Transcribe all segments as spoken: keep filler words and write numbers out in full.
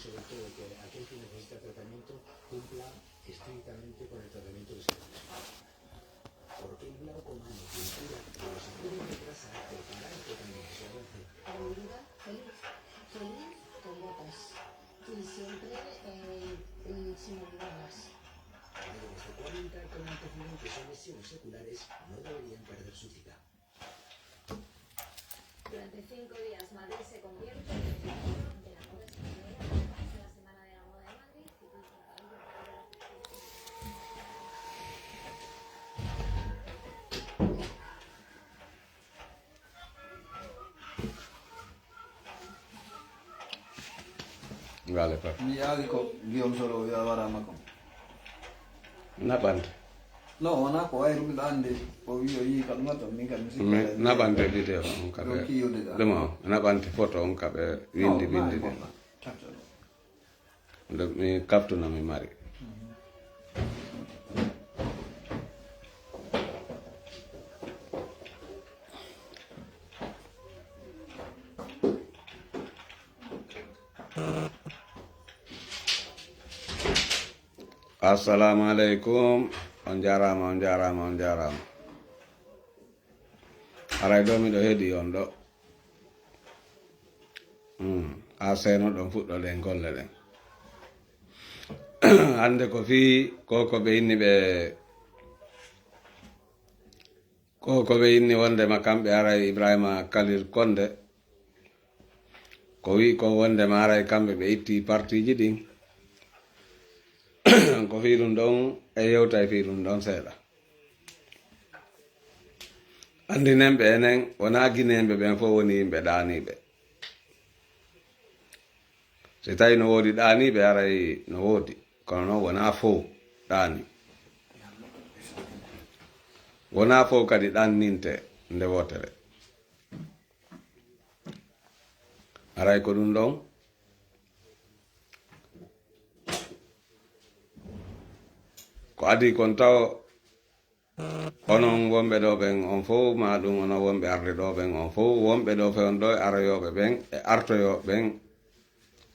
Sobre todo que aquel que necesita tratamiento cumpla estrictamente con el tratamiento que se le prescribe. Porque el glaucoma no tiene cura, pero se puede retrasar o parar totalmente su avance. Con vida, feliz, feliz, con gotas. Y siempre eh, mm, sin olvidarlas. Mayores de cuarenta con antecedentes o lesiones oculares no deberían perder su cita. Durante cinco días, Madrid se convierte en el centro de la moda española. Comienza la Semana de la Moda de Madrid y Ngale pap. Mi yaagi ko Guillaume Soro o wiya waraama ko. Naɓante. No, wona ko wayru miɗo anndi o wi o yii ka ɗuma to min kadi mi sikki. Naɓante vidéo on ka ɓe ɗuma o naɓante photo on ka ɓe windi bindi ɗin. Nde mi kaftuna mi mari. Assalamu aleykum. On jarama, on jarama, on jarama. Haray ɗo miɗo heɗi on ɗo. Hmm. A seno ɗon fuɗɗoɗen golle ɗen. Hande ko fii ko ko ɓe inni ɓe ko ko ɓe inni wondema kamɓe aray Ibrahima Kalil Konde. Ko wi ko wondema aray kamɓe ɓe itti partiji ɗin. Ko fii ɗum ɗon e yewtay fii ɗum ɗon seeɗa. Anndinenɓe enen wonaa gineemɓe ɓen fof woni yimɓe ɗaaniiɓe. Si tawii no woodi ɗaaniiɓe, haray no woodi, kono noon wonaa fof ɗaanii. Wonaa fof kadi ɗanninte nde wootere. Haray ko ɗum ɗon ko adii kon taw. Onon wonɓe ɗo ɓen on fow, maa ɗum onon wonɓe arde ɗo ɓen on fow, wonɓe ɗo fewndo ɗo e aroyooɓe ɓen e artoyooɓe ɓen,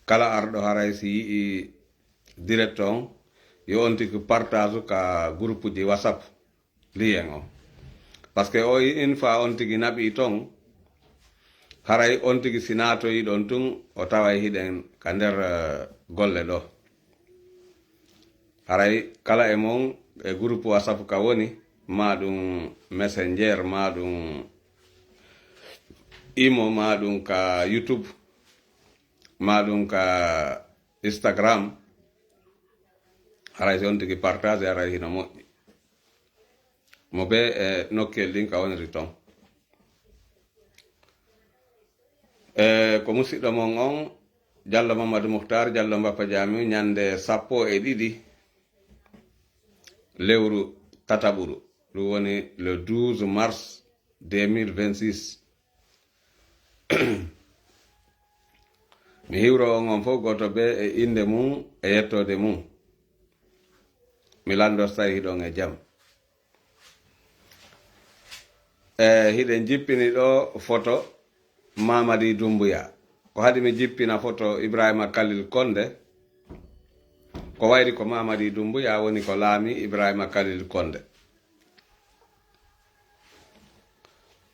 kala arɗo haray si yi'i direct on, yo on tigi partage ka groupe ji WhatsApp liyen on. Parce que o une fois on tigi naɓi ton, haray on tigi si naatoyi ɗon tun, o taway hiɗen ka nder eh, golle ɗo. Haray kala e mon e groupe WhatsApp ka woni, maa ɗum Messenger, maa ɗum Imo, maa ɗum ka YouTube, maa ɗum ka Instagram. Haray si on tigi partage, haray hino moƴƴi. Mo be e nokkel ɗin ka woniri ton. E ko musiɗɗo mon on Jallo Mamadou Mouhtar Jallo Mbappa Jamiu ñande sappo e ɗiɗi lewru tataɓuru, ɗum woni le douze mars deux mille vingt-six. Mi hiwro on on fof gooto be e innde mum e yettoode mum. Mi lanndo so tawi hiɗon e jam. E hiɗen jippini ɗo foto Mamadi Dumbuya. Ko haɗi mi jippina foto Ibrahima Kalil Konde, ko wayri ko Mamadi Dumbuya woni ko laami Ibrahima Kalil Konde.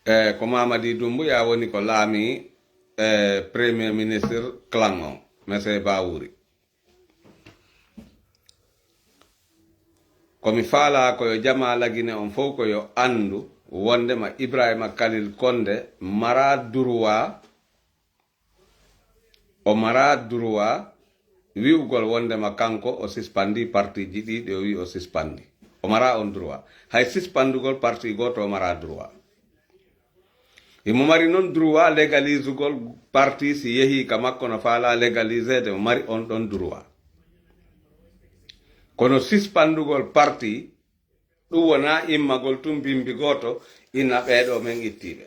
E ko Mamadi Dumbuya woni ko laami e premier ministre clan on, Monsieur Bawuri. Ko mi faalaa ko yo jamaa Lagine on fow ko yo anndu wonndema Ibrahima Kalil Konde maraa durwaa, o maraa durwaa wi'ugol wonndema kanko o sispandii partiiji ɗii ɗi o wi'i o sispandii. O maraa on durwaa. Hay sispandugol parti gooto o maraa durwaa. Himo mari noon droit légalisugol parti si yehii ka makko no faalaa légaliseede, o mari on ɗon droit. Kono sispandugol parti, ɗum wonaa immagol tun bimbi gooto, ina ɓeeɗo men ittiiɓe.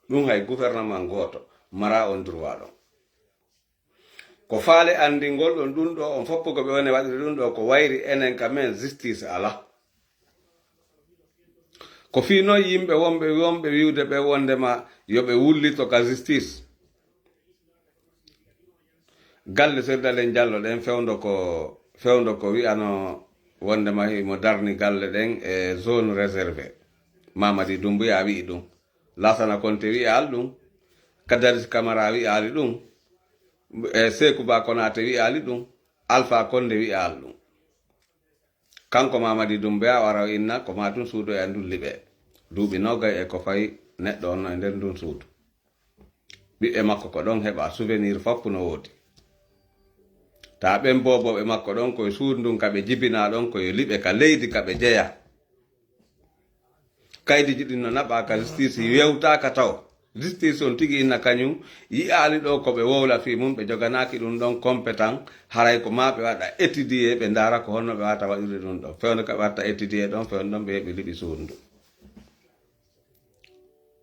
Ɗum hay gouvernement gooto maraa on droit ɗon. Ko faale anndingol ɗon ɗum ɗo on foppo ko ɓe woni waɗude ɗum ɗo ko wayri enen ka men justice alaa. Ko fii noon yimɓe wonɓe wonɓe wi'ude ɓe wonndema yo ɓe wullito ka justice. Galle Sel Dalen Jallo ɗen fewndo ko, fewndo ko wi'ano wondema himo darni galle ɗen e zone réservé. Mamadi Doumbouya wi'i ɗum. Lassana Konté wi'aali ɗum. Kadari Camara wi'aali ɗum. E Sékou Ba Konaté wi'aali ɗum. Alpha Condé wi'aali ɗum. Kanko Mamadi Doumbouya o ara o inna ko ma tun suudu e ndun liɓe. Duuɓi nogay e ko fawi neɗɗo on no e nder ndun suudu. Ɓiɓɓe makko ko ɗon heɓa souvenir foppu no woodi. Ta ɓen boobooɓe makko ɗon koye suudu ndun ka ɓe jibinaa ɗon koye liɓe ka leydi ka ɓe jeya. Kaydiiji ɗin no naɓaa ka justice yewtaaka taw. Justice on tigi inna kañum yi'aali ɗo ko ɓe wowla fii mum, ɓe joganaaki ɗum ɗon compétent, haray ko maa ɓe waɗa étudier, ɓe ndaara ko honno ɓe waawata waɗirde ɗum ɗon. Fewndo ka ɓe watta étudier ɗon, fewndo ɗon ɓe heɓi liɓi suudu ndun.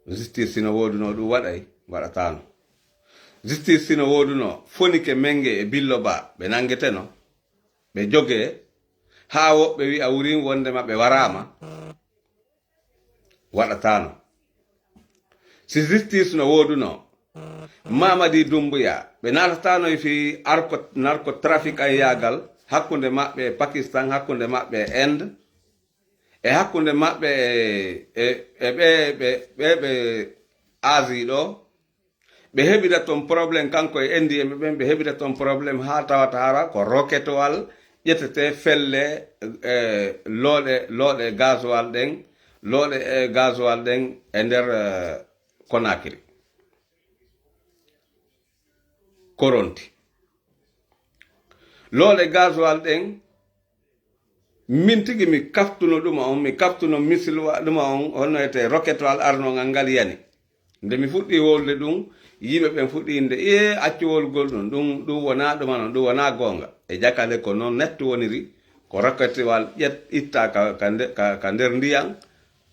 Justice sino woodunoo ɗum waɗay, waɗataano. Justice sino woodunoo, Fonike Menge e Billo Ba, ɓe nangeteno, ɓe jogee, haa woɓɓe wi'a wurin wondema ɓe waraama, waɗataano. Si justice no woodunoo, Mamadi Doumbouya, ɓe naatataano e fii arko-, narcotrafic an yaagal hakkunde maɓɓe e Pakistan, hakkunde maɓɓe e Inde, e hakkunde maɓɓe e, e, e ɓe, ɓe, ɓe, ɓe Asie ɗo, ɓe heɓira ton problème, kanko e Indienɓe ɓen, ɓe heɓira ton problème haa tawata hara ko roketowal ƴetete felle, e, looɗe, looɗe gasoil ɗen, looɗe, e, gasoil ɗen e nder, e, Conakry. Koronti. Looɗe gasoil ɗen, min tigi mi kaftuno ɗuma on, mi kaftuno misil wa-, ɗuma on, honno ete roketowal arnongal ngal yani. Nde mi fuɗɗi wowlude ɗum, yimɓe ɓen fuɗɗi innde, "Ee, accu wowlugol ɗum, ɗum, ɗum wonaa ɗuma non, ɗum wonaa goonga." E Jakale ko non nettu woniri, ko roketowal ƴet-, ittaa ka, ka nde-, ka, ka nder ndiyan,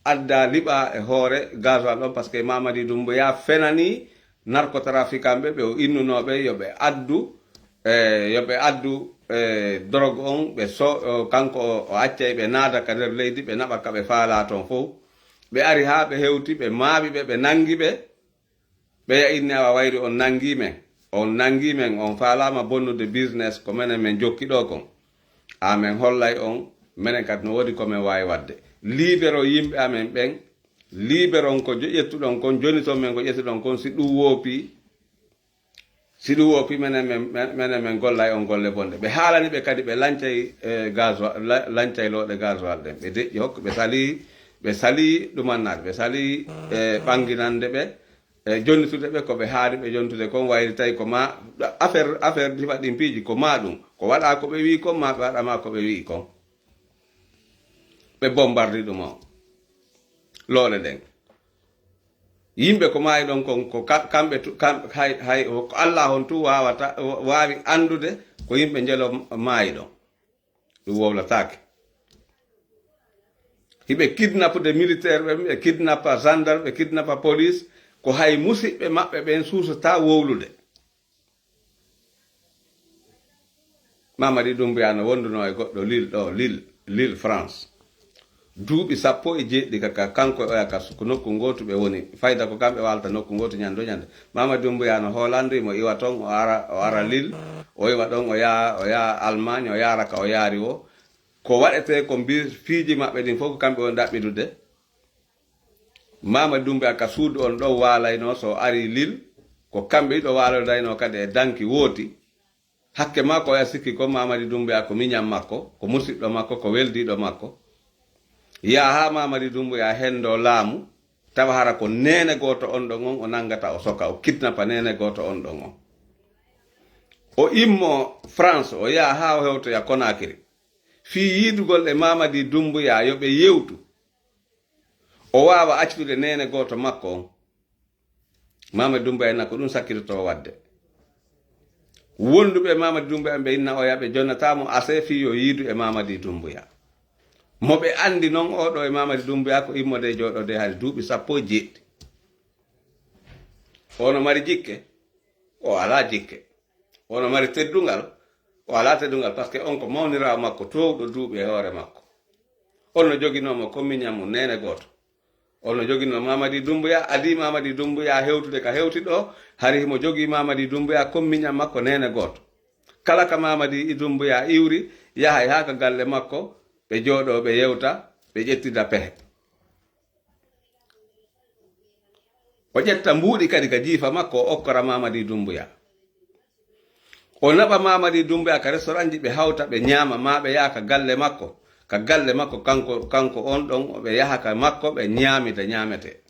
addaa liɓaa e hoore gasoil on, parce que Mamadi Doumbouya fenani narcotrafiquant ɓe, ɓe o innunoo ɓe yo ɓe addu, e, yo ɓe addu, e, drogue on, ɓe so-, o, kanko o, o accay ɓe naada ka nder leydi, ɓe naɓa ka ɓe faalaa ton fow. Ɓe ari haa ɓe hewti, ɓe maaɓi ɓe, ɓe nangi ɓe. Ɓeya inni, "Awa wayri on nangii men. On nangii men, on faalaama bonnude business ko menen men jokki ɗo kon. Amen hollay on, menen kadi no woodi ko men waawi waɗde. Libéro yimɓe amen ɓen, libéron ko jo-, ƴettuɗon kon, joni ton men ko ƴettuɗon kon, si ɗum woopii, si ɗum woopii, menen men, men-, menen men gollay on golle bonɗe." Ɓe haalani ɓe kadi ɓe lancay, eh, gasoil, la-, lancay looɗe gasoil ɗen. Ɓe deƴƴi hokka, ɓe salii, ɓe salii ɗumannaade, ɓe salii, eh, ɓanginande ɓe, e, jonnitude ɓe ko ɓe haani ɓe jonnitude kon, wayri tawi ko ma affaire, affaire difa ɗin piiji, ko ma ɗum, ko waɗa ko ɓe wi'i kon, ma ɓe waɗa ma ko ɓe wi'i kon. Ɓe bombardi ɗum o. Loole ɗen. Yimɓe ko maayi ɗon kon, ko ka-, kamɓe tu-, kam-, hay, hay, ko Allah on tu waawata, wa-, waawi anndude ko yimɓe njelo maayi ɗon. Ɗum wowlataake. Hiɓe kidnapude militaire ɓen, ɓe kidnapa gendarme, ɓe kidnapa police, ko hay musiɓɓe maɓɓe ɓen suusataa wowlude. Mamadi Doumbouya no wondunoo e goɗɗo Lille ɗo, Lille, Lille, France. Duuɓi sappo e jeeɗiɗi ka, ka, kanko e oya ka su-, ko nokku ngootu ɓe woni. Fayda ko kamɓe waalta nokku ngootu ñande o ñande. Mamadi Doumbouya no Hollande, mo iwa ton, o ara, o ara Lille, o iwa ɗon, o yaa, o yaa Allemagne, o yaara ka o yaari o. Ko waɗetee ko mbi-, piiji maɓɓe ɗin fof ko kamɓe woni ɗaɓɓidude. Mamadi Doumbouya ka suudu on ɗon waalaynoo, so o ari Lille, ko kamɓe ɗiɗo waalondaynoo kadi e danki wooti. Hakke makko, oya sikki ko Mamadi Doumbouya ko miñan makko, ko musiɗɗo makko, ko weldiiɗo makko. Yaa haa Mamadi Doumbouya henndoo laamu, tawa hara ko neene gooto on ɗon on o nanngata, o soka, o kidnapa neene gooto on ɗon on. O immoo France, o yaha haa o hewtoya Conakry. Fii yiidugol e Mamadi Doumbouya yo ɓe yewtu. O waawa accude neene gooto makko on. Mamadi Doumbouya ina ko ɗum sakkitotoo waɗde. Wonduɓe e Mamadi Doumbouya ɓe inna oya ɓe jonnataa mo ase fii yo yiidu e Mamadi Doumbouya. Mo ɓe anndi non oo ɗoo e Mamadi Doumbouya ko immode e jooɗoode hari duuɓi sappo e jeeɗiɗi. O no mari jikke, o alaa jikke. O no mari teddungal, o alaa teddungal, parce que on ko mawniraawo makko toowɗo duuɓi e hoore makko. On no joginoo mo comme miñan mum neene gooto. On no joginoo Mamadi Doumbouya, adii Mamadi Doumbouya hewtude ka hewti ɗoo, hari himo jogii Mamadi Doumbouya comme miñan makko neene gooto. Kala ka Mamadi Doumbouya iwri, yahay haa ka galle makko, ɓe jooɗoo, ɓe yewta, ɓe ƴettida pehe. O ƴetta mbuuɗi kadi ka jiifa makko, o okkora Mamadi Doumbouya. O naɓa Mamadi Doumbouya ka restaurantji, ɓe hawta, ɓe ñaama, maa ɓe yaha ka galle makko. Ka galle makko, kanko, kanko on ɗon, ɓe yaha ka makko, ɓe ñaamida, ñaamete.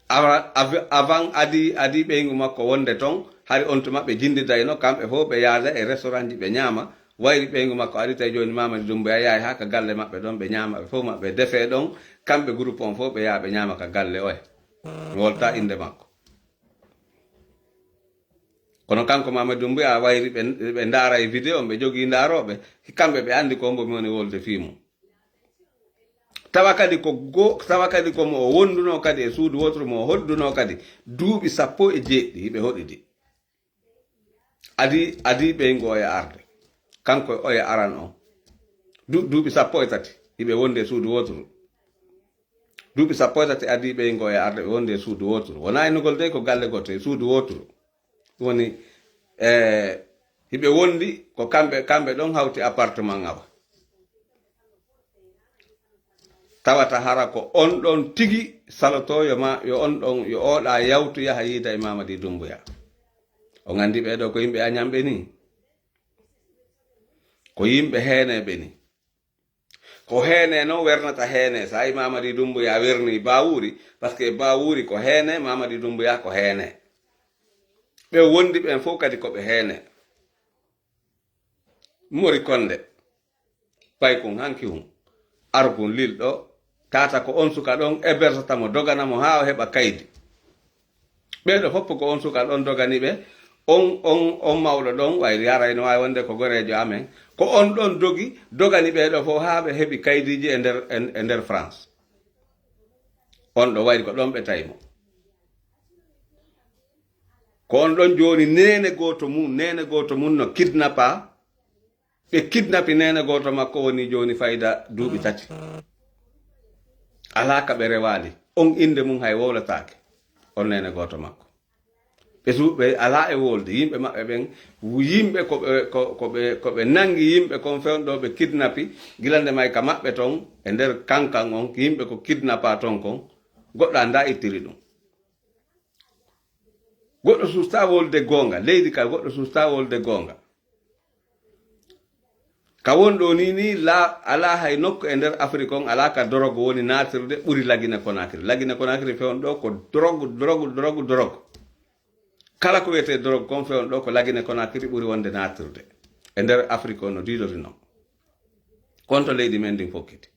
Awa-, av-, avant adii, adii ɓeyngu makko wonde ton, hari on tuma ɓe jinndidayno, kamɓe fof ɓe yaada e restaurantji, ɓe ñaama. Wayri ɓeyngu makko ari tawi jooni Mamadi Doumbouya yahay haa ka galle maɓɓe ɗon, ɓe ñaama, ɓe fof maɓɓe defee ɗon, kamɓe groupe on fof ɓe yaha ɓe ñaama ka galle oya. Mi wolta innde makko. Kono kanko Mamadi Doumbouya wayri ɓe, ɓe ndaara e vidéo, ɓe jogii ndaarooɓe, kamɓe ɓe anndi ko mbo mi woni wolde fii mum. Tawa kadi ko go-, tawa kadi ko mo o wondunoo kadi e suudu wooturu, mo o hoɗdunoo kadi duuɓi sappo e jeeɗiɗi hiɓe hoɗidi. Adii, adii ɓeyngu oya arde. Kanko e oya aran on. Du-, duuɓi sappo e tati hiɓe wondi e suudu wooturu. Duuɓi sappo e tati adii ɓeyngu oya arde, ɓe wondi e suudu wooturu. Wonaa innugol dey ko galle gooto, e suudu wooturu. Woni, eh, hiɓe wondi ko kamɓe, kamɓe ɗon hawti appartement awa. Tawata hara ko on ɗon tigi salotoo yo ma, yo on ɗon, yo oɗa yawtu yaha yiida e Mamadi Doumbouya. On anndi ɓee ɗoo ko yimɓe añamɓe nii. Ko yimɓe heeneeɓe nii. Ko heene noon wernata heene. So a yi Mamadi Doumbouya werni Bawuri, parce que Bawuri ko heene, Mamadi Doumbouya ko heene. Ɓe wondi ɓen fof kadi ko ɓe heene. Mori Konde, Paykun hanki hun, Argun Lilɗo, tata ko on suka ɗon hébergata mo, dogana mo haa o heɓa kaydi. Ɓee ɗoo fof ko on suka ɗon dogani ɓe, on, on, on mawɗo ɗon, wayri haray no waawi wonde ko goreejo amen. Ko on ɗon dogi, dogani ɓee ɗoo fof haa ɓe heɓi kaydiiji e nder, e, e nder France. On ɗo wayri ko ɗon ɓe tawi mo. Ko on ɗon jooni neene gooto mum, neene gooto mum no kidnappa. Ɓe kidnapi neene gooto makko woni jooni fayda duuɓi tati. Alaa ka ɓe rewaali. On innde mum hay wowlataake. On neene gooto makko. Ɓe su-, ɓe alaa e wolde. Yimɓe maɓɓe ɓen, yimɓe ko ɓe, ko, ko ɓe, ko ɓe nangi yimɓe kon fewndo ɓe kidnapi, gila nde may ka maɓɓe ton, e nder kankan on, yimɓe ko kidnappa ton kon, goɗɗo anndaa ittiri ɗum. Goɗɗo susta wolde goonga, leydi ka goɗɗo susta wolde goonga. Ka won ɗo ni, ni la, alaa hay nokku e nder Afrik on, alaa ka drogue woni naatirde ɓuri Lagine Konakiri. Lagine Konakiri fewndo ɗo ko drogue, drogue, drogue, drogue. Kala ko wiyetee drogue kon fewndo ɗo ko Lagine Konakiri ɓuri wonde naatirde. E nder Afrik on no diidori non. Konto leydi men ndin fokkiti.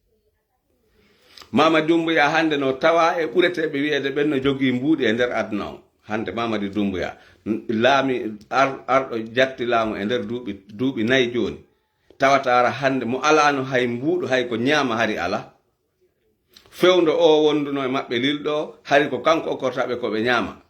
Mama Dumbuya hannde no tawa e ɓureteeɓe wiyeede ɓen no jogii mbuuɗi e nder aduna on. Hannde Mamadi Dumbuya, n-, laami ar-, arɗo jatti laamu e nder duuɓi, duuɓi nayi jooni. Tawata ara hannde mo alaano hay mbuuɗu, hay ko ñaama hari ala. Fewndo o wonduno e maɓɓe lilɗo, hari ko kanko okkorta ɓe ko ɓe ñaama.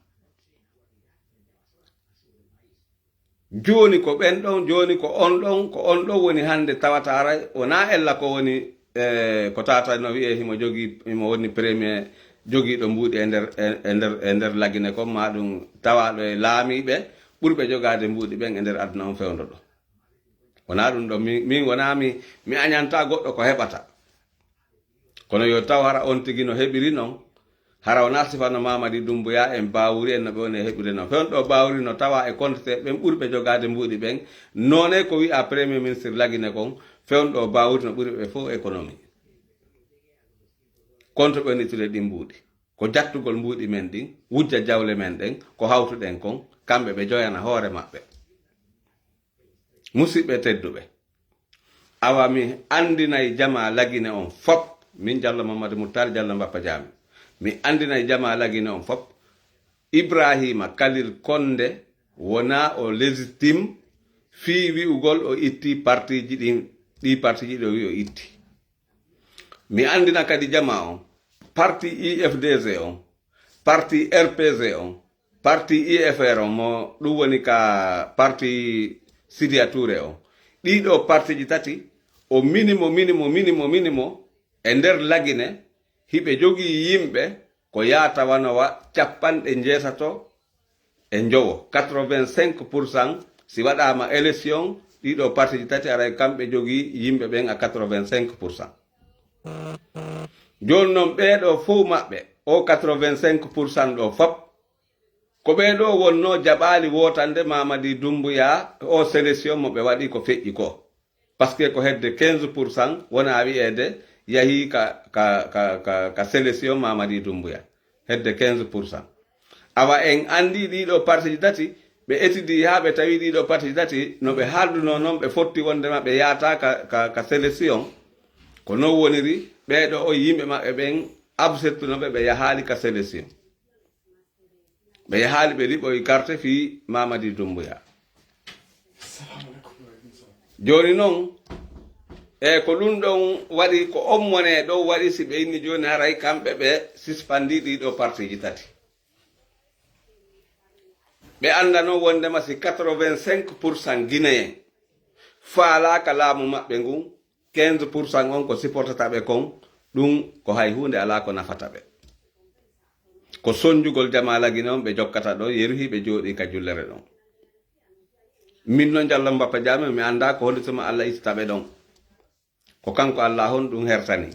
Jooni ko ɓen ɗon, jooni ko on ɗon, ko on ɗon woni hannde tawata aray, wonaa ella ko woni, eh, ko tata no wiyee himo jogii, himo woni premier jogiiɗo mbuuɗi e nder, e, e nder, e nder Lagine kon, maa ɗum tawaaɗo e laamiiɓe ɓurɓe jogaade mbuuɗi ɓen e nder aduna on fewndo ɗo. Wonaa ɗum ɗo, min, min wonaa mi, mi añanta goɗɗo ko heɓata. Kono yo taw hara on tigi no heɓiri non, hara wonaa sifa no Mamadi Dumbuya en Bawuri en no ɓe woni e heɓude non. Fewndo ɗo Bawuri no tawa e konteteeɓe ɓen ɓurɓe jogaade mbuuɗi ɓen. Noone ko wi'a Premier Ministre Lagine kon, fewndo ɗo Bawuri no ɓuri ɓe fof économie. Konto ɓe woni ittude ɗin mbuuɗi. Ko jattugol mbuuɗi men ɗin, wujja jawle men ɗen, ko hawtuɗen kon, kamɓe ɓe joyana hoore maɓɓe. Musidɓe tedduɓe, awa mi anndinay jamaa Lagine on fop, min Jallo Mamadu Muttar Jallo Mbappa Jaami, mi anndinay jamaa Lagine on fop, Ibrahima Kalil Konde wonaa o légitime fii wi'ugol o itti partiiji ɗin, ɗii partiiji ɗi o wi'i o itti. Mi anndina kadi jamaa on, parti I F D C on, parti R P C on, parti I F R on, mo ɗum woni ka parti Sidiya Touré on. Ɗii ɗoo partiiji tati, o minimo, minimo, minimo, minimo, e nder Lagine, hiɓe jogii yimɓe ko yaata wano wa capanɗe njeetato e njowo, quatre-vingt-cinq pour cent, Si waɗaama élection, ɗiɗo parti ji tati aray kamɓe jogii yimɓe ɓen à quatre-vingt-cinq pour cent. Jooni noon ɓee ɗoo fof maɓɓe, o quatre-vingt-cinq pour cent ɗoo fop, ko ɓee ɗoo wonnoo jaɓaali wootande Mamadi Doumbouya o sélection mo ɓe waɗi ko feƴƴi ko. Parce que ko hedde quinze pour cent wona wiyeede yahii ka, ka, ka, ka, ka sélection Mamadi Doumbouya. Hedde quinze pour cent. Awa en anndi ɗiɗo parti ji tati, ɓe etidi haa ɓe tawi ɗiɗo parti ji tati, no ɓe haaldunoo noon, ɓe fotti wondema ɓe yahata ka, ka, ka sélection. Ko noon woniri, ɓee ɗoo o yimɓe maɓɓe ɓen absettuno ɓe, ɓe yahaali ka sélection. Ɓe yahaali ɓe liɓoyi carte fii Mamadi Doumbouya. Jooni noon, e ko ɗum ɗon waɗi, ko on mone ɗon waɗi, si ɓe inni jooni haray kamɓe ɓe sispandi ɗiɗo parti ji tati. Ɓe annda noon wondema si quatre-vingt-cinq pour cent Guinéen faalaaka laamu maɓɓe ngun, quinze pour cent on ko supportata ɓe kon, ɗum ko hay huunde alaa ko nafata ɓe. Ko sonjugol jamaa Lagine on ɓe jokkata ɗon, yeru hii ɓe jooɗii ka jullere ɗon. Min noon Jallo Mbappa Jaame, mi anndaa ko honde tuma Alla ittata ɓe ɗon. Ko kanko Alla on ɗum hertani.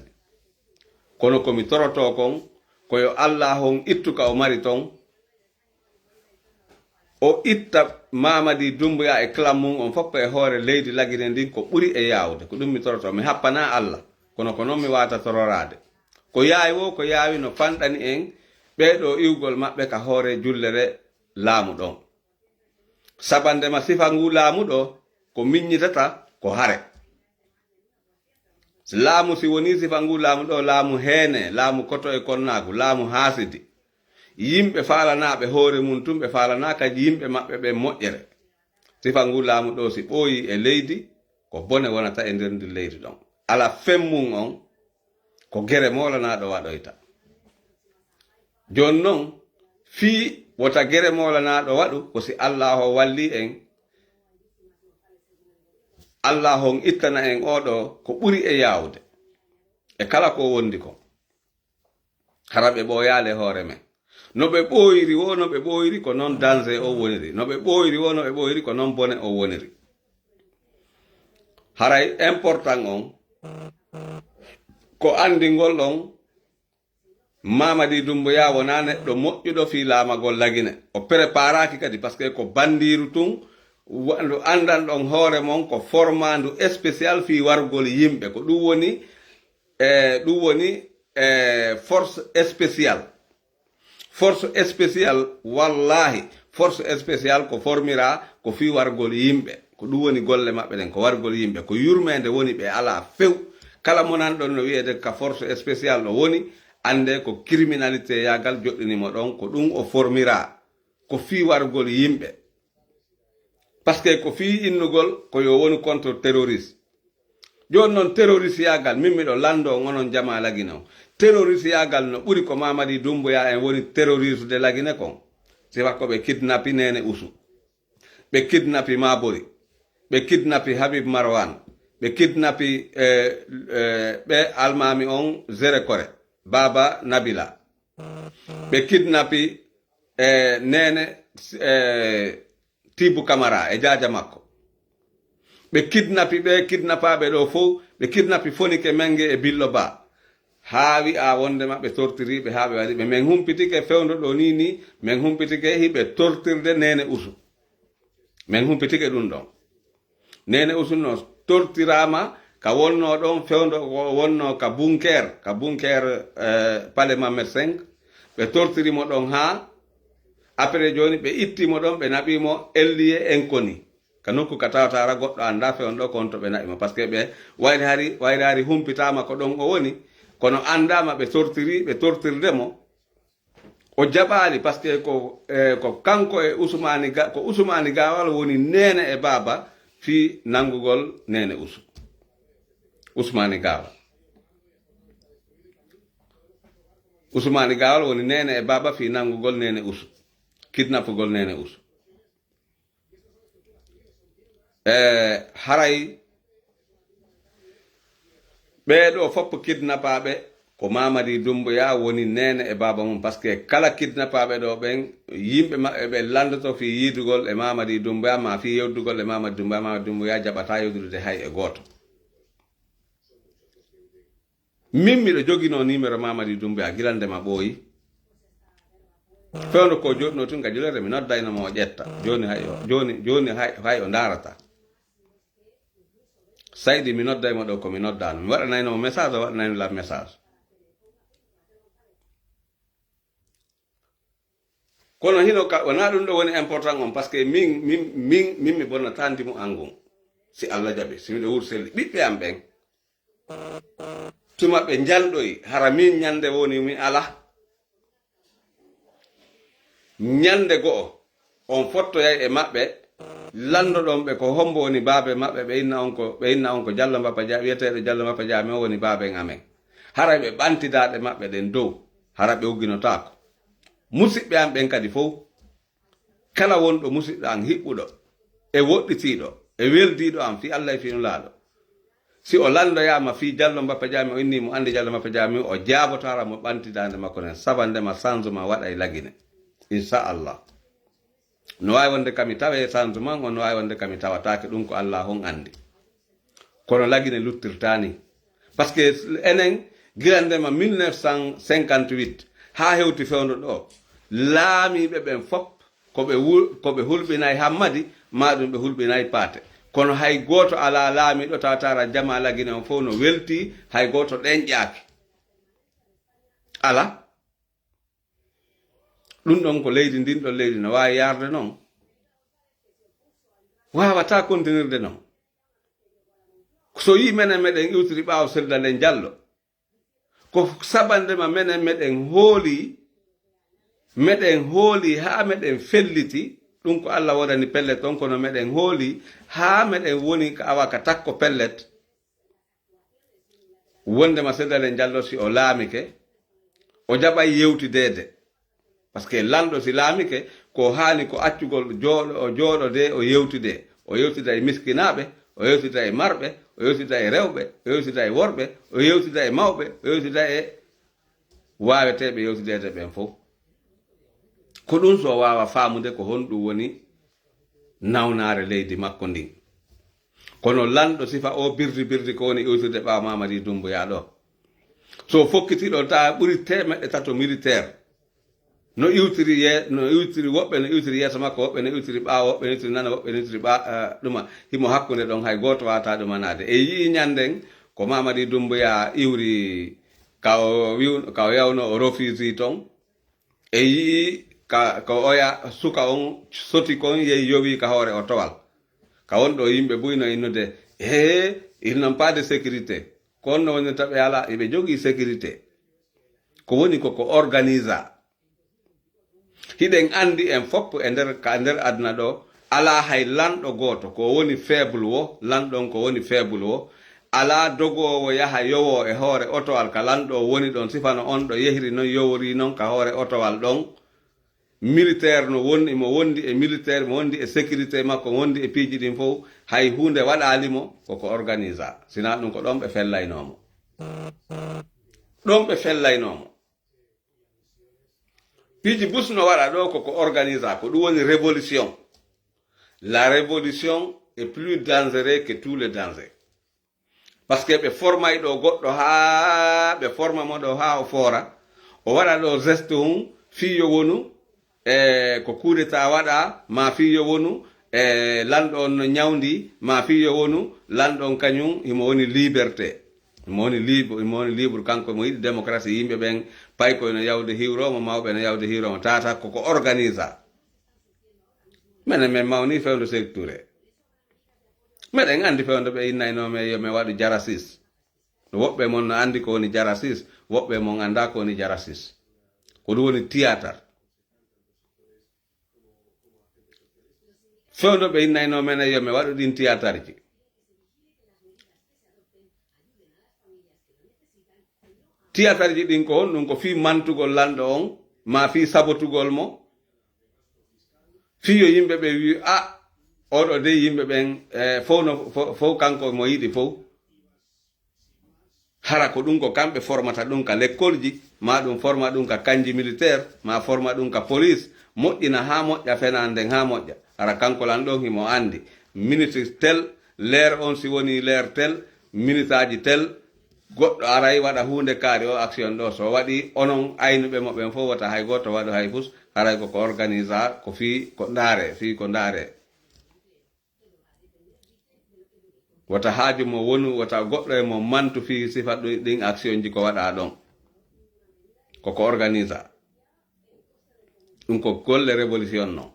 Kono ko mi torotoo kon, ko yo Alla on ittu ka o mari ton, o itta Mamadi Doumbouya e clan mum on fof e hoore leydi Lagine ndin ko ɓuri e yaawde. Ko ɗum mi torotoo. Mi happanaa Alla, kono ko noon mi waawata tororaade. Ko yaawi woo, ko yaawi no fanɗani en ɓee ɗoo iwgol maɓɓe ka hoore jullere laamu ɗon. Sabandema sifa ngu laamu ɗo, ko miññitata ko hare. Laamu si wonii sifa ngu laamu ɗo, laamu heene, laamu koto e konnaagu, laamu haasidi. Yimɓe faalanaaɓe hoore mum tun, ɓe faalanaa kadi yimɓe maɓɓe ɓen moƴƴere. Sifa ngu laamu ɗo si ɓooyii e leydi, ko bone wonata e nder ndin leydi ɗon. Ala femmum on, ko gere moolanaaɗo waɗoyta. Jooni non, fii wota gere moolanaaɗo waɗu, ko si Allaahu o wallii en, Allaahu on ittana en oo ɗoo ko ɓuri e yaawde e kala ko wondi kon. Hara ɓe ɓooyaali e hoore men. No ɓe ɓooyiri woo, no ɓe ɓooyiri ko non danger o woniri. No ɓe ɓooyiri woo, no ɓe ɓooyiri ko non bone o woniri. Haray important on ko anndingol on Mamadi Doumbouya wonaa neɗɗo moƴƴuɗo fii laamagol Lagine. O preparaaki kadi, parce que ko banndiiru tun, wa-, ndu anndan ɗon hoore mon ko formandu spécial fii wargol yimɓe. Ko ɗum woni, e, ɗum woni, e, force spéciale. Force spéciale, wallaahi, force spéciale ko formira ko fii wargol yimɓe. Ko ɗum woni golle maɓɓe ɗen, ko wargol yimɓe. Ko yurmeende woni ɓe alaa few. Kala mo nanɗon no wiyeede ka force spéciale no woni, annde ko criminalité yaagal joɗɗini mo ɗon, ko ɗum o formira. Ko fii wargol yimɓe. Parce que ko fii innugol ko yo wonu contre terroriste. Jooni non terroriste yaagal, min miɗo lanndo on onon jamaa Lagine on. Terroriste yaagal no ɓuri ko Mamadi Doumbouya en woni terroriste de Lagine kon. Sifa ko ɓe kidnapi Neene Usu. Ɓe kidnapi Mabori. Ɓe kidnapi Habib Marwan. Ɓe kidnapi, eh, eh, ɓe almaami on Zere Kore. Baba Nabila. Ɓe kidnapi, eh, Neene, eh, Tibu Kamara e jaaja makko. Ɓe kidnapi ɓe kidnapaaɓe ɗo fow, ɓe kidnapi Fonike Menge e Billo Ba. Haa wi'a wondema ɓe tortiri ɓe haa ɓe waɗi ɓe. Men humpitike fewndo ɗo ni ni, men humpitike hiɓe tortirde Neene Usu. Men humpitike ɗum ɗon. Neene Usu no tortiraama ka wonno ɗon fewndo ko wonno ka bunker, ka bunker, eh, Palais Mohamed cinq. Ɓe tortiri mo ɗon haa après jooni ɓe itti mo ɗon, ɓe naɓi mo Elliye Enkoni. Ka nokku ka tawata hara goɗɗo annda fewndo ko on to ɓe naɓi mo. Parce que ɓe wayri hari, wayri hari humpitaama ko ɗon o woni, kono anndaama ɓe tortiri, ɓe tortirde mo. O jaɓaali, parce que ko, eh, ko kanko e Usmaani Ga-, ko Usmaani Gaawal woni neene e baaba fii nanngugol Neene Usu. Usmaani Gaawal. Usmaani Gaawal woni neene e baaba fii nanngugol Neene Usu. Kidnapugol Neene Usu. Eh, haray ɓee ɗoo fof kidnapaaɓe, ko Mamadi Doumbouya woni neene e baaba mum, parce que kala kidnappaaɓe ɗo ɓen, yimɓe maɓɓe ɓe lanndoto fii yiidugol e Mamadi Doumbouya, ma fii yewtugol e Mamadi Doumbouya, Mamadi Doumbouya jaɓataa yewtude hay e gooto. Min miɗo joginoo numéro Mamadi Doumbouya gila nde ma ɓooyi. Fewndo ko joɗnoo tun ka julere, mi noddayno mo o ƴetta. Jooni hay o, jooni, jooni hay, hay o ndaarata. Sayɗi mi nodday mo ɗo ko mi noddaano. Mi waɗanayno mo message, o waɗanayno lam message. Kono hino ka, wonaa ɗum ɗo woni important on, parce que min, min, min, min mi bonnata ndimu an ngun. Si Allah jaɓi, si miɗo wuur selli. Ɓiɓɓe am ɓen, tuma ɓe njanɗoyi, hara min ñande woni mi ala. Ñande go'o, on fottoyay e maɓɓe, lanndoɗon ɓe ko hombo woni baabe maɓɓe, ɓe inna on ko, ɓe inna on ko Jallo Mbappa Dia, wiyeteeɗo Jallo Mbappa Dia, men woni baaben amen. Haray ɓe ɓanti daaɗe maɓɓe ɗen dow, hara ɓe ugginotaako. Musiɓɓe am ɓen kadi fow, kala wonɗo musiɗɗo am hiɓɓuɗo, e woɗɗitiiɗo, e weldiiɗo am fii Allah e fii Nulaaɗo, si o lanndoyaama fii Jallo Mbappa Jaami, o innii mo anndi Jallo Mbappa Jaami, o jaabotaara mo ɓanti daande makko nden, sabandema changement waɗa e Lagine. Inchallah. No waawi wonde kami tawee changement on, no waawi wonde kami tawataake, ɗum ko Allah on anndi. Kono Lagine luttirtaa ni. Parce que enen, gila ndema mille neuf cent cinquante-huit haa hewti fewndo ɗo, laamiiɓe ɓen fop ko ɓe wu-, ko ɓe hulɓinay Hammadi, maa ɗum ɓe hulɓinay Paate. Kono hay gooto alaa laamiiɗo tawataara jamaa Lagine on fof no weltii, hay gooto ɗenƴaaki. Alaa. Ɗum ɗon ko leydi, ndin ɗon leydi no waawi yaarde non? Waawataa kontinirde non. So yii menen meɗen iwtiri ɓaawo Selda nden Jallo, ko sabandema menen meɗen hooli, meɗen hooli haa meɗen felliti, ɗum ko Allah waɗani pellet on, kono meɗen hooli haa meɗen woni ka awa ka takko pellet. Wondema Selda nden Jallo si o laamike, o jaɓay yewtideede. Parce que lanɗo si laamike, ko haani ko accugol jooɗo, o jooɗodee, o yewtidee. O yewtida e miskinaaɓe, o yewtida e marɓe, o yewtida e rewɓe, o yewtida e worɓe, o yewtida e mawɓe, o yewtida e waaweteeɓe yewtideede ɓen fof. Ko ɗum so o waawa faamude ko honɗum woni nawnaare leydi makko ndin. Kono lanɗo sifa o birdi birdi ko woni iwtirde ɓaawo Mamadi Doumbouya ɗo. So fokkiti ɗo taa ɓuri teemeɗɗe tato militaire. No iwtiri ye-, no iwtiri woɓɓe, no iwtiri yeeso makko, woɓɓe no iwtiri ɓaawo, woɓɓe no iwtiri nano, woɓɓe no iwtiri ɓa-, eh, ɗuma. Himo hakkunde ɗon hay gooto waata ɗumanaade. E yii ñanden ko Mamadi Doumbouya iwri ka o wiw-, ka o yawno o refusii ton. E yii ka, ko oya suka on soti kon yehi yowi ka hoore otowal. Ka won ɗo yimɓe buy no innude, "Hee, ils n'ont pas de sécurité." Ko on no wonirta ɓe alaa, eɓe jogii sécurité. Ko woni ko, ko organisa. Hiɗen anndi en fof e nder, ka nder aduna ɗo, alaa hay lanɗo gooto ko woni faible wo, lanɗo on ko woni faible wo. Alaa dogoowo yaha yowoo e hoore otowal ka lanɗo o woni ɗon, sifano on ɗo yehri non, yowori non ka hoore otowal ɗon. Militaire no won-, mo wondi e militaire, mo wondi e sécurité makko, mo wondi e piiji ɗin fof, hay huunde waɗaali mo, koko organisa. Sinaa ɗum ko ɗon ɓe fellaynoo mo. Ɗon ɓe fellaynoo mo. Piiji Bush no waɗa ɗo koko organisa, ko ɗum woni révolution. La révolution est plus dangereux que tous les dangers. Parce que ɓe formay ɗo goɗɗo haa, ɓe forma mo ɗo haa o foora. O waɗa ɗo geste hun fii yo wonu, e, ko coup d'État waɗa, ma fii yo wonu, e, lanɗo on no ñawndi, ma fii yo wonu, lanɗo on kañum himo woni liberté. Himo woni lib-, himo woni libre, kanko mo yiɗi démocratie, yimɓe ɓen paykoy no yawde hiwro mo, mawɓe no yawde hiwro mo, tata koko organisa. Menen men mawni fewndo Sékou Touré. Meɗen anndi fewndo ɓe innaynoo men yo mi waɗu jarasis. Woɓɓe mon no anndi ko woni jarasis, woɓɓe mon anndaa ko woni jarasis. Ko ɗum woni théâtre. Fewndo ɓe innaynoo men yo mi waɗu ɗin théâtreji. Théâtreji ɗin ko honɗum? Ko fii mantugol lanɗo on, maa fii sabotugol mo, fii yo yimɓe ɓe wi, "A, oɗo dey yimɓe ɓen, eh, fow no, fo-, fow kanko mo yiɗi fow." Hara ko ɗum ko kamɓe formata ɗum ka lekkolji, ma ɗum forma ɗum ka kanji militaire, ma forma ɗum ka police, moƴƴina haa moƴƴa, fenaan nden haa moƴƴa. Hara kanko lan ɗon himo anndi, minute tel, leer on si woni leer tel, minitaaji tel, goɗɗo aray waɗa huunde kaari o action ɗo. So waɗi, onon aynuɓe mo ɓen fof wota hay gooto waɗu hay fus, haray ko ko organisa, ko fii ko ndaare, fii ko ndaare. Wota haaju mo wonu, wota goɗɗo e mo mantu fii sifa ɗu-, ɗin action ji ko waɗa ɗon. Ko ko organisa. Ɗum ko golle révolution non.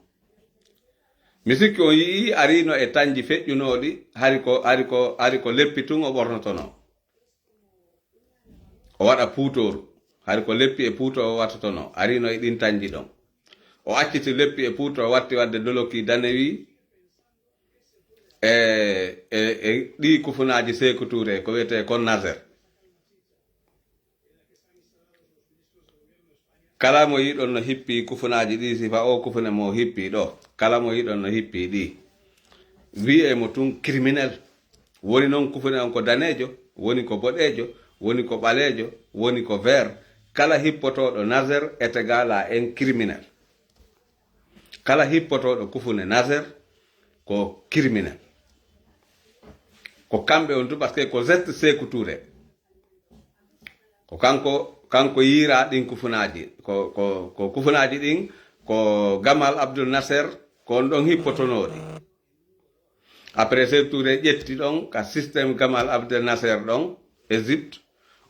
Mi sikki on yi'i arino e tanji feƴƴunooɗi, hari ko, hari ko, hari ko leppi tun o ɓornotono. O waɗa puutooru. Hari ko leppi e puuto o watotono. Arino e ɗin tanji ɗon. O acciti leppi e puuto, o watti wadde doloki danewi e, e, e ɗi kufunaaji Seeku Tuure, ko wiyetee kon Naser. Kala mo yiɗon no hippi kufunaaji ɗi, sifa o kufune mo hippi ɗo. Kala mo yiɗon no hippi ɗi. Wi'e mo tun criminel. Woni non kufune on ko daneejo, woni ko boɗeejo, woni ko ɓaleejo, woni ko vert. Kala hippotooɗo Naser est égal à un criminel. Kala hippotooɗo kufune Naser ko criminel. Ko kamɓe on tun, parce que ko geste Seeku Tuure. Ko kanko, kanko yiira ɗin kufunaaji. Ko, ko, ko kufunaaji ɗin, ko Gamal Abdul Naser, ko on ɗon hippotonooɗi. Après, Seeku Tuure ƴetti ɗon ka système Gamal Abdel Nasser ɗon, Égypte,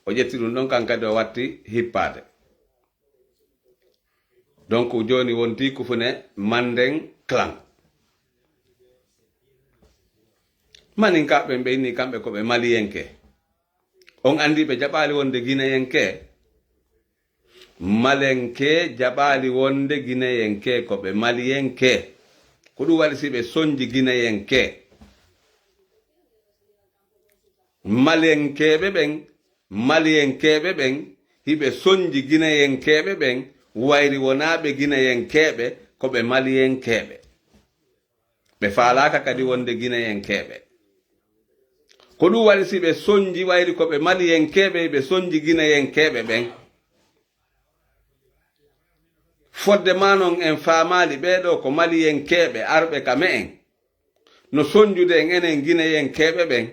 o ƴetti ɗum ɗon, kan kadi o watti hippaade. Donc, jooni wonti kufune Mandeng clan. Maninkaaɓe ɓe inni kamɓe ko ɓe Maliyenke. On anndi ɓe jaɓaali wonde Gineyenke? Malenke jaɓaali wonde Gineyenke ko ɓe Maliyenke. Ko ɗum waɗi si ɓe sonji Gineyenke. Malenkeeɓe ɓen, Maliyenkeeɓe ɓen, hiɓe sonji Gineyenkeeɓe ɓen, wayri wonaa ɓe Gineyenkeeɓe, ko ɓe Maliyenkeeɓe. Ɓe faalaaka kadi wonde Gineyenkeeɓe. Ko ɗum waɗi si ɓe sonji wayri ko ɓe Maliyenkeeɓe, ɓe sonji Gineyenkeeɓe ɓen. Fodde maa non en faamaali ɓee ɗoo ko Maliyenkeeɓe arɓe ka me'en. No sonjude en enen Gineyenkeeɓe ɓen,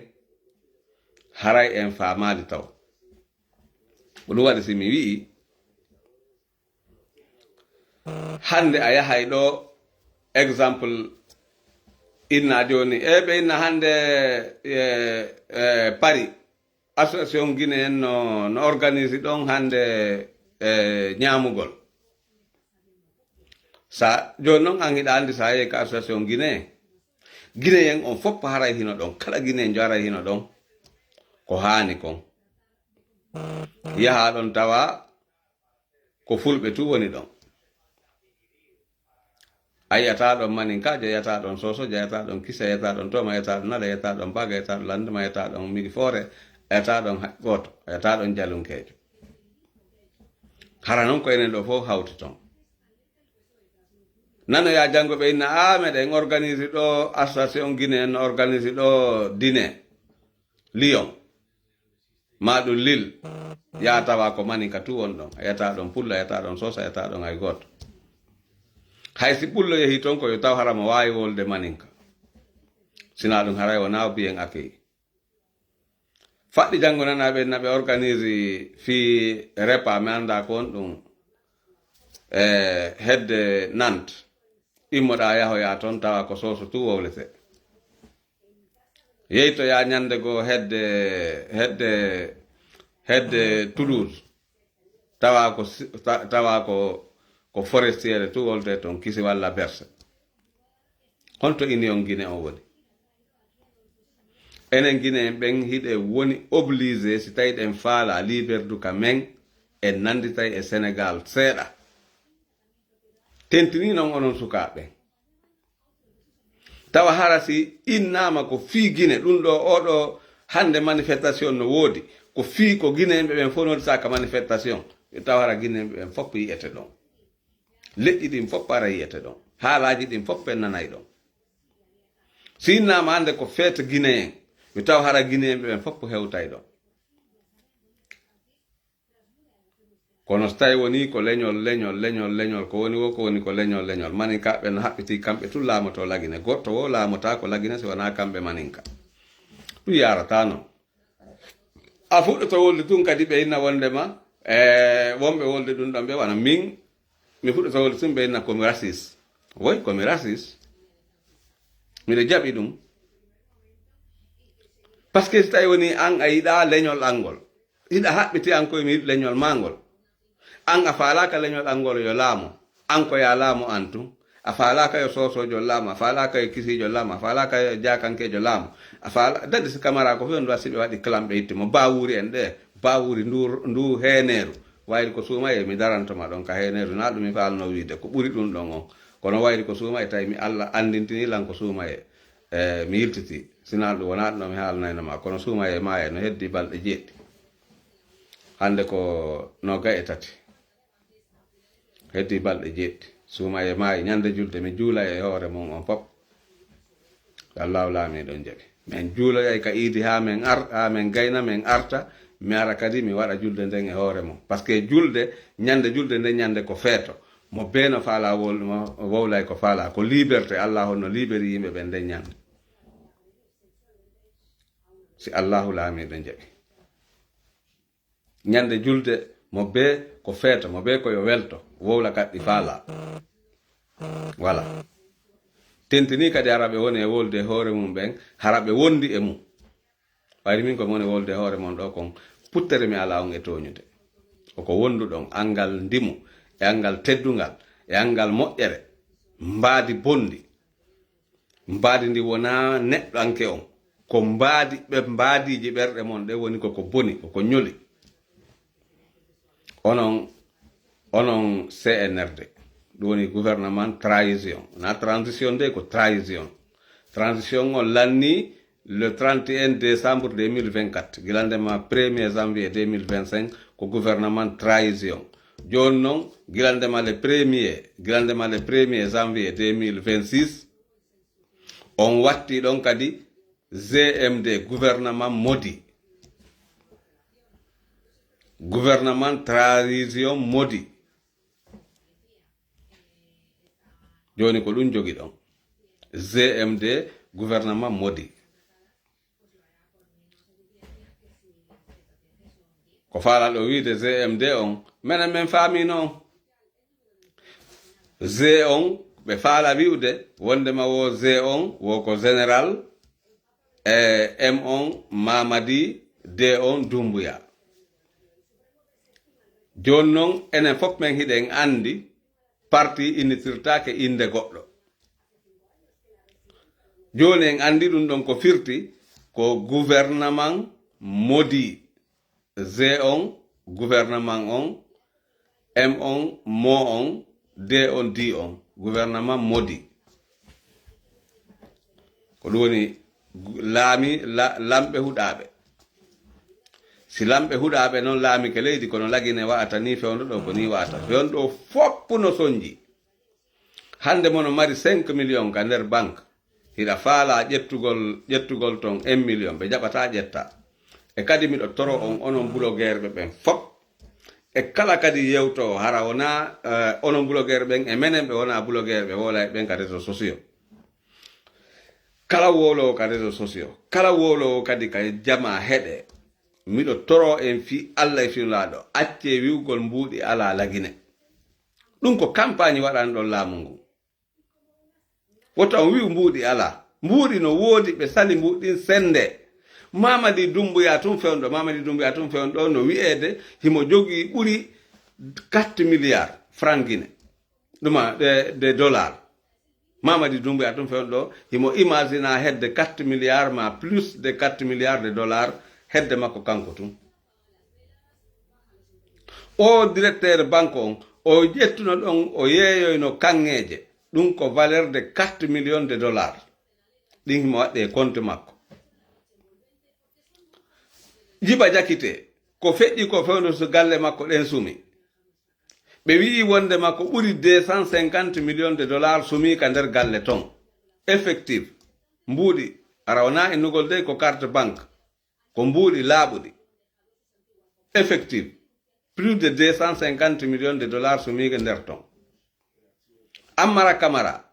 haray en faamaali taw. Ko ɗum waɗi si mi wi'i, hannde a yahay ɗo, exemple, inna jooni, e ɓe inna hannde, e, e, Paris, association Guinée en no, no organise ɗon hannde, e, ñaamugol. Sa, jooni non an hiɗa anndi sa yehi ka association Guinée, Guinée en on fof haray hino ɗon, kala Guinée jo haray hino ɗon, ko haani kon. Yaha ɗon tawa ko fulɓe tu woni ɗon. A yi'ataa ɗon Maninka, a yi'ataa ɗon Soso, a yi'ataa ɗon Kise, a yi'ataa ɗon Toma, a yi'ataa ɗon Nala, a yi'ataa ɗon Baga, a yi'ataa ɗon Landema, a yi'ataa ɗon Migi Foore, a yi'ataa ɗon hay gooto, a yi'ataa ɗon Jalunkeejo. Hara non ko enen ɗo fof hawti ton. Nanoyaa janngo ɓe inna, "Aa, meɗen organise ɗo association Guinée, en organise ɗo dîner, Lyon." Ma ɗum Lille, yaa tawa ko Maninka tu won ɗon. A yi'ataa ɗon Pullo, a yi'ataa ɗon Sosa, a yi'ataa ɗon hay gooto. Hay si Pullo yehi ton ko yo taw hara mo waawi wolde Maninka. Sinaa ɗum haray wonaa o biyen accueil. Faɗɗi janngo nana ɓe, na ɓe organise fii repas, mi anndaa ko won ɗum, e hedde Nantes. Immoɗaa yahoyaa ton tawa ko Soso tu wowletee. Yeytoyaa ñannde goo hedde, hedde, hedde Toulouse, tawa ko si-, ta-, tawa ko, ko forestiere tu wolde ton, Kisi walla Berse. Honto Union Guinée on woni? Enen Guinée en ɓen hiɗen woni obligé, si tawi ɗen faala liberdu ka men, en nannditay e Sénégal seeɗa. Tentini non onon sukaaɓe. Tawa hara si innaama ko fii Gine, ɗum ɗo, oo ɗo hannde manifestation no woodi, ko fii ko Gineyɓe ɓen fof noddi saka manifestation, yo taw hara Gineyɓe ɓen fof yi'ete ɗon. Leƴƴi ɗin fof hara yi'ete ɗon. Haalaaji ɗin fof en nanay ɗon. Si innaama hannde ko feet Giney'en, yo taw hara Gineyɓe ɓen fof hewtay ɗon. Kono so tawi woni ko leñol, leñol, leñol, leñol, ko woni wo ko woni ko leñol, leñol. Maninkaaɓe no haɓɓitii kamɓe tun laamoto Lagine. Goɗɗo wo laamotaako Lagine si wonaa kamɓe maninka. Ɗum yaarataa non. A fuɗɗoto wolde tun kadi ɓe inna wondema, e, wonɓe wolde ɗum ɗon ɓe wona min, mi fuɗɗoto wolde tun ɓe inna ko mi raciste. Woy, ko mi raciste. Miɗo jaɓi ɗum. Parce que si tawi woni an a yiɗa leñol angol, hiɗa haɓɓiti an koye mi yiɗi leñol ma ngol. An a faalaaka leñol an ngol yo laamo. An ko yaa laamo an tun. A faalaaka yo soosoojo laamo. A faalaaka yo kisiijo laamo. A faalaaka yo jaakankeejo laamo. A faala, dadi si kamara ko fewndo si ɓe waɗi clan ɓe itti mo. Baawuri en ɗe. Baawuri ndu, ndu heeneeru. Wayri ko suumaye mi daranto ma ɗon ka heeneeru. Naa ɗum mi faalno wiide. Ko ɓuri ɗum ɗon on. Kono wayri ko suumaye tawi mi Alla anndintini lan ko suumaye. E, mi yiltiti. Sinaa ɗum wonaa ɗum mi haalnayno ma. Kono suumaye maaye no heddi balɗe jeeɗi. Hannde ko noogay e tati. Heddi balɗe jeeɗi. Suumaye maayi ñande julde, mi juulay e hoore mum on fop. Allahu laamiiɗo on jaɓi. Min juuloyay ka iidi haa min ar-, haa min gayna, min arta, mi ara kadi mi waɗa julde nden e hoore mum. Parce que julde, ñande julde nden ñande ko feeto. Mo bee no faala wol-, mo wowlay ko faala. Ko liberté, Allahu no liberi yimɓe ɓen nden ñande. Si Allahu laamiiɗo jaɓi. Ñande julde mo bee ko feeto, mo bee ko yo welto, wowla kaɗɗi faala. Voilà. Tentini kadi hara ɓe woni e wolde e hoore mum ɓen, hara ɓe wondi e mum. Wayri min ko mi woni e wolde e hoore mon ɗo kon, puttere mi ala on e tooñude. Ko ko wonduɗon, anngal ndimu, e anngal teddungal, e anngal moƴƴere, mbaadi bondi. Mbaadi ndi wonaa neɗɗanke on. Ko mbaadi, ɓe mbaadiiji ɓerɗe mon ɗe woni ko ko boni, ko ko ñoli. Onon, onon C N R D, ɗum woni gouvernement trahison. Na transition de ko trahison. Transition on lanni le trente et un décembre deux mille vingt-quatre, gila ndema premier janvier deux mille vingt-cinq, ko gouvernement trahison. Jooni non, gila ndema le premier, gila ndema le premier janvier deux mille vingt-six, on watti ɗon kadi G M D, gouvernement maudit. Gouvernement trahison maudit. Jooni ko ɗum jogi ɗon. G M D, gouvernement maudit. Ko faalaɗo wiide G M D on, menen men faami non. G on, ɓe faala wi'ude wondema wo G on, wo ko général, e M on, Mamadi, D on, Doumbouya. Jooni non, enen fof men hiɗen anndi parti innitirtaake innde goɗɗo. Jooni en anndi ɗum ɗon ko firti ko gouvernement maudit. G on, gouvernement on, M on, mo on, D on, D on, gouvernement maudit. Ko ɗum woni gu-, laami, la-, lamɓe huɗaaɓe. Si lamɓe huɗaaɓe noon laamike leydi, kono Lagine wa'ata ni fewndo ɗo, ko ni wa'ata. Fewndo ɗo fof no sonji. Hannde mono mari cinq millions ka nder banque, hiɗa faalaa ƴettugol, ƴettugol ton un million, ɓe jaɓataa ƴetta. E kadi miɗo toro on, onon blogeerɓe ɓen fop. E kala kadi yewtoowo, hara wonaa, eh, onon blogeerɓe ɓen, e menen ɓe wonaa blogeerɓe, wowlay ɓen ka réseaux sociaux. Kala wowloowo ka réseaux sociaux, kala wowloowo kadi ka jamaa heɗe, miɗo toro en fii Alla e fii Nulaaɗo, accee wi'ugol mbuuɗi alaa Lagine. Ɗum ko campagne waɗani ɗon laamu ngu. Woto on wi'u mbuuɗi alaa. Mbuuɗi no woodi, ɓe sali mbuuɗi ɗin sennde. Mamadi Doumbouya tun fewndo, Mamadi Doumbouya tun fewndo no wi'eede himo jogii ɓuri quatre milliards francs Guinée. Ɗuma, de, de dollars. Mamadi Doumbouya tun fewndo, himo imagina hedde quatre milliards ma plus de quatre milliards de dollars hedde makko kanko tun. O directeur banque on, o ƴettuno ɗon, o yeeyoyno kaŋŋeeje. Ɗum ko valeur de quatre millions de dollars. Ɗin himo waɗɗe e compte makko. Jiba Jakite, ko feƴƴi ko fewndo so galle makko ɗen sumi. Ɓe wi'i wonde makko ɓuri deux cent cinquante millions de dollars sumi ka nder galle ton. Effectif. Mbuuɗi. Ara wona innugol dey ko carte banque. Ko mbuuɗi laaɓuɗi. Effectif. Plus de deux cent cinquante millions de dollars sumiiga nder ton. Ammara Kamara,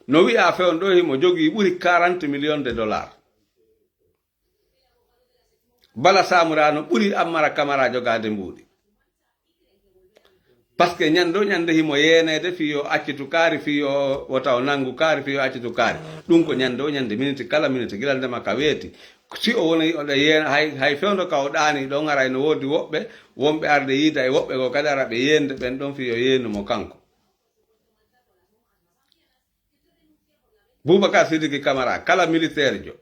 no wi'a fewndo ɗo himo jogii ɓuri quarante millions de dollars. Bala Samura no ɓuri Ammara Kamara jogaade mbuuɗi. Parce que ñande o ñande himo yeeneede fii yo accitu kaari, fii yo wota o nanngu kaari, fii yo accitu kaari. Ɗum ko ñande o ñande, miniti kala miniti, gila ndema ka weeti. Si o woni oɗo yeena, hay, hay fewndo ka o ɗaani ɗon, haray no woodi woɓɓe, wonɓe arde yiida e woɓɓe goo kadi ara ɓe yeende ɓen ɗon fii yo yeenu mo kanko. Boubacar Sidiki Camara, kala militaire jo.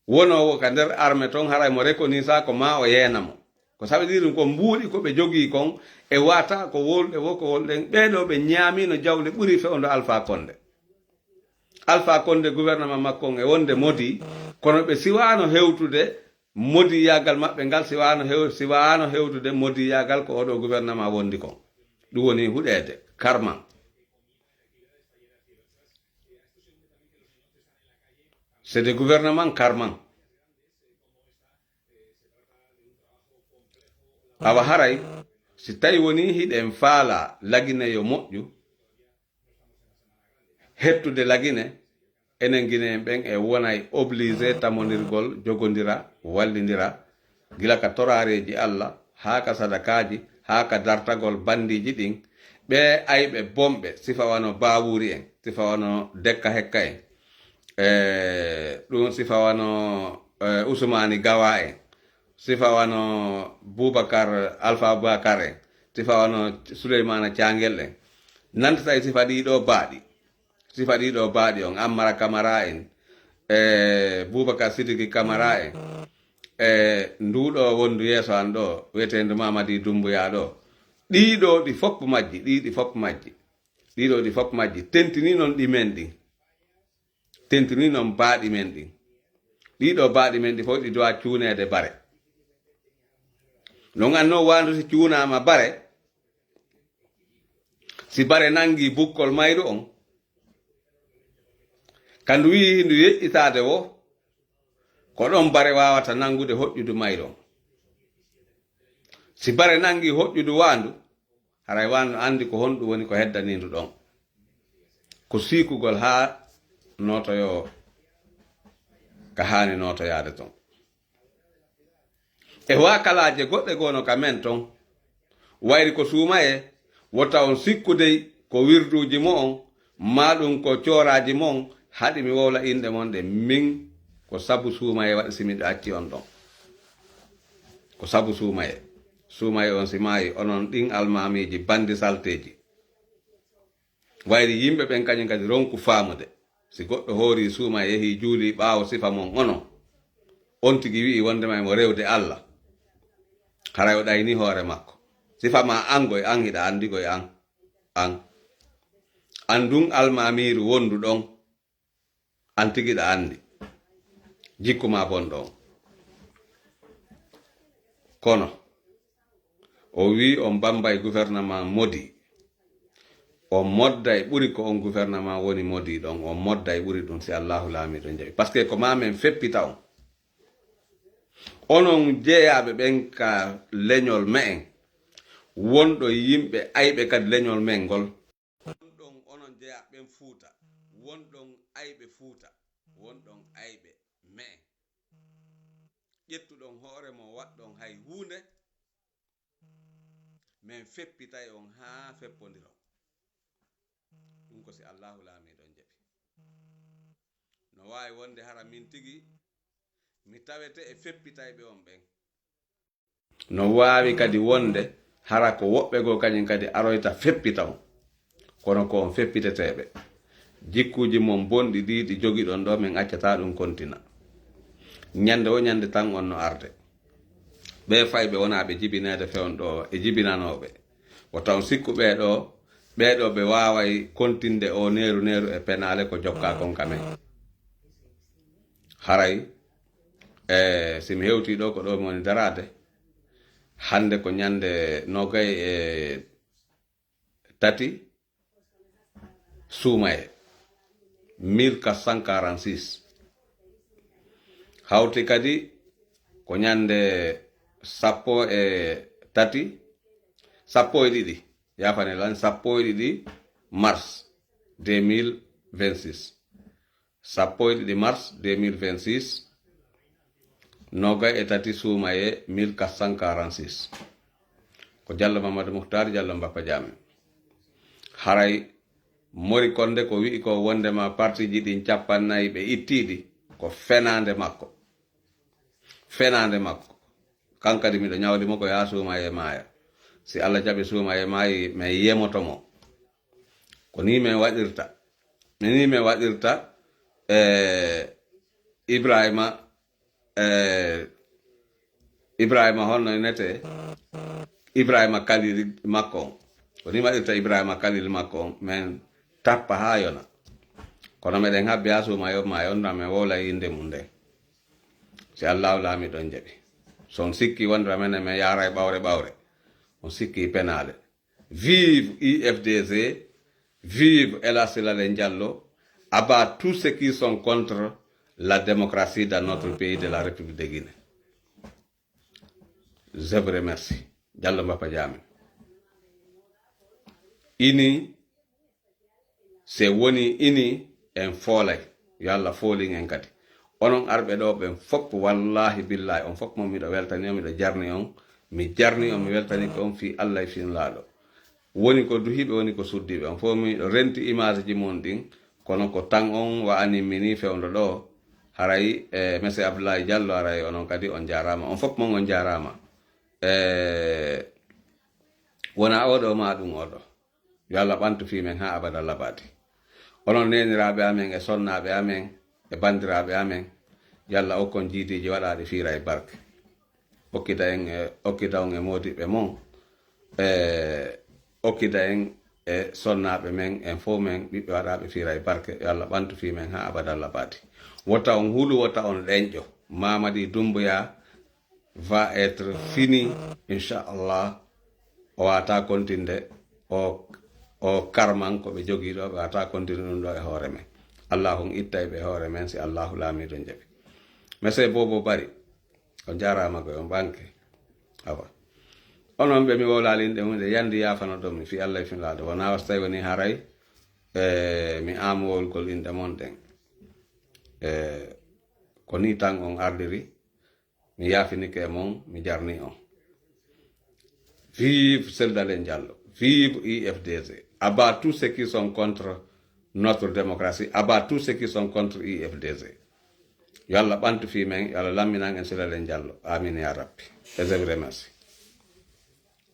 Wonoowo ka nder armée ton, haray mo reconnaissant ko maa o yeena mo. Ko ça veut dire ko mbuuɗi ko ɓe jogii kon, e wata ko wolɗe wo ko wolɗen, ɓee ɗoo ɓe ñaamiino jawle ɓuri fewndo Alpha Condé. Alpha Condé gouvernement makko on e wonde modi, kono ɓe siwaano hewtude modiyaagal maɓɓe ngal, siwaano hew-, siwaano hewtude modiyaagal ko oɗo gouvernement wondi kon. Ɗum woni huɗeede, karman. C'est des gouvernements karman. Awa haray, si tawi woni hiɗen faala Lagine yo moƴƴu, hettude Lagine, enen Guinéen ɓen e wonay obligé tamondirgol, jogondira, wallindira, gila ka toraareeji Alla, haa ka sadakaaji, haa ka dartagol bandiiji ɗin, ɓee ayɓe bonɓe, sifa wano Baawuuri en, sifa wano Dekka Hekka en, e ɗum sifa wano, e, Usumaani Gawa en, sifa wano Bubakar, Alfa Bubakar en, sifa wano Suleymaana Caangel en, nanta tawi sifa ɗii ɗoo baaɗi. Sifa ɗii ɗoo baaɗi on, Ammara Kamara en, e Bubakar Sidiki Kamara en, e nduu ɗoo wondu yeeso an ɗoo, wiyeteendu Mamadi Dumbuya ɗoo. Ɗii ɗoo ɗi fof majji, ɗii ɗi fof majji. Ɗii ɗoo ɗi fof majji. Tentinii non ɗi men ɗin. Tentinii non baaɗi men ɗin. Ɗii ɗoo baaɗi men ɗi fof ɗi dowa cuuneede bare. Non an non waandu si cuunaama bare, si bare nangi bukkol mayru on, ka ndu wi'i ndu yeƴƴitaade wo, ko ɗon bare waawata nangude hoƴƴudu mayru on. Si bare nangi hoƴƴudu waandu, haray waandu anndi ko honɗum woni ko heddanii ndu ɗon. Ko siikugol haa nootoyoo ka haani nootoyaade ton. E waakalaaje goɗɗe goo no ka men ton. Wayri ko suumayee, wota on sikku dey ko wirduuji mo'on, maa ɗum ko cooraaji mon, haɗi mi wowla inɗe mon ɗe min, ko sabu suumayee waɗi si miɗo acci on ɗon. Ko sabu suumayee. Suumayee on si maayi, onon ɗin almaamiiji bandi salteeji. Wayri yimɓe ɓen kañum kadi ronku faamude. Si goɗɗo hoori suuma, yehii juulii ɓaawo sifa mon ono, on tigi wi'i wondema emo rewde Alla, haray o ɗayni hoore makko. Sifa ma an goy an, hiɗa anndi goy an, an. An ndun almaamiiru wondu ɗon, an tigi ɗa anndi jikku ma bonɗo on. Kono o wi'i on bambay gouvernement modi. On modday ɓuri ko on gouvernement woni modi ɗon. On modday ɓuri ɗum si Allahu laamiiɗo jaɓi. Parce que ko ma men feppita on. Onon jeyaaɓe ɓen ka leñol me'en, wonɗo yimɓe ayɓe kadi leñol men ngol. Wonɗon onon jeyaaɓe ɓen Fuuta, wonɗon ayɓe Fuuta, wonɗon ayɓe me'en. Ƴettuɗon hoore mon, waɗɗon hay huunde, men feppitay on haa feppondiron. Ɗum ko si Allahu laamiiɗo on jaɓi. No waawi wonde hara min tigi mi tawete e feppitayɓe on ɓen. No waawi kadi wonde hara ko woɓɓe goo kañum kadi aroyta feppita on. Kono ko on feppiteteeɓe. Jikkuuji mon bonɗi ɗi ɗi jogiɗon ɗo, min accataa ɗum kontina. Ñande wo ñande tan on no arde. Ɓee fayɓe wonaa ɓe jibineede fewndo ɗo e jibinanooɓe. Wota on sikku ɓee ɗo, ɓee ɗo ɓe waaway kontinde o neeru neeru e penaale ko jokkaa kon ka men. Haray, e, si mi hewtii ɗo, ko ɗo mi woni daraade. Hannde ko ñande nogay e tati suumaye mille quatre cent quarante-six. Hawti kadi ko ñande sappo e tati, sappo e ɗiɗi, yafane lan, sappo e ɗiɗi mars deux mille vingt-six. Sappo e ɗiɗi mars deux mille vingt-six, nogay e tati suumaye mille quatre cent quarante-six. Ko Jallo Mamadou Mouhtar Jallo Mbappa Jaame. Haray Mori Konde ko wi'i ko wondema partiji ɗin cappannayi ɓe ittiɗi, ko fenaande makko. Fenaande makko. Kan kadi miɗo ñawli mo ko yaa suumaye maaya. Si Allah jaɓi suumaye maayi, mi yemoto mo. Ko ni min waɗirta. Ni min waɗirta, eh, Ibrahima, eh, Ibrahima honno inete? Ibrahima Kalil makko on. Ko ni waɗirta Ibrahima Kalil makko on. Min tappa haa yona. Kono meɗen habbi haa suumaye maayi, on ɗan min wowla innde mun nden. Si Allahu laamiɗo on jaɓi. So on sikki wonde menen min yaaray ɓawre ɓawre. On sikki penaale. Vive U F D G, vive El Hadj Lalen Diallo, à bas tous ceux qui sont contre la démocratie dans notre pays de la République de Guinée. Je vous remercie. Jallo Mbappa Jaame. Ini, se woni ini, en foolay. Yo Allah foolin en kadi. Onon arɓe ɗo ɓen fop, wallahi billahi, on fop mo miɗo weltani on, miɗo jarni on, mi jarni on, mi weltanike on fii Allah e fii Nulaaɗo. Woni ko duhiiɓe, woni ko suddiiɓe. On fof miɗo renti image ji mon ɗin, kono ko tan on wa'animmi ni fewndo ɗo. Haray, eh, Monsieur Abdoulaye Diallo, haray onon kadi on jaaraama. On fop mon on jaaraama. Eh, wona oɗo ma ɗum oɗo. Yo Allah ɓantu fii men haa abada labadi. Onon neeniraaɓe amen e sonnaaɓe amen e banndiraaɓe amen, yo Allah okkon jiidiiji waɗaaɗi fiira e barke. Okkita en e, okkita on e moodiɓɓe mon, e okkita en e sonnaaɓe men, en fof men ɓiɓɓe waɗaaɓe fiira e barke. Yo Allah ɓantu fii men haa abada labadi. Wota on hulu, wota on ɗenƴo. Mamadi Doumbouya va être fini, inchallah. O wata kontinde, o, o karman ko ɓe jogii ɗo, ɓe wata kontinde ɗum ɗo e hoore men. Allahu on ittay ɓe e hoore men si Allahu laamiiɗo jaɓi. Monsieur Bobo Bari, on jaaraama koy, on ɓanke. Awa. Onon ɓe mi wowlaali inɗe mum, ɗe yandi yaafanoɗon mi fii Allah e fii Nulaaɗo. Wona was tawi woni haray, e, mi aamowolgol inɗe mon ɗen. E, ko ni tan on ardiri, mi yaafinike e mon, mi jarni on. Vive Cellou Dalein Diallo, vive U F D G. À bas tous ceux qui sont contre notre démocratie, à bas tous ceux qui sont contre U F D G. Yo Allah ɓantu fii men, yo Allah lamminan en Cellou Dalein Diallo. Amin ya Rabbi. Et je vous remercie.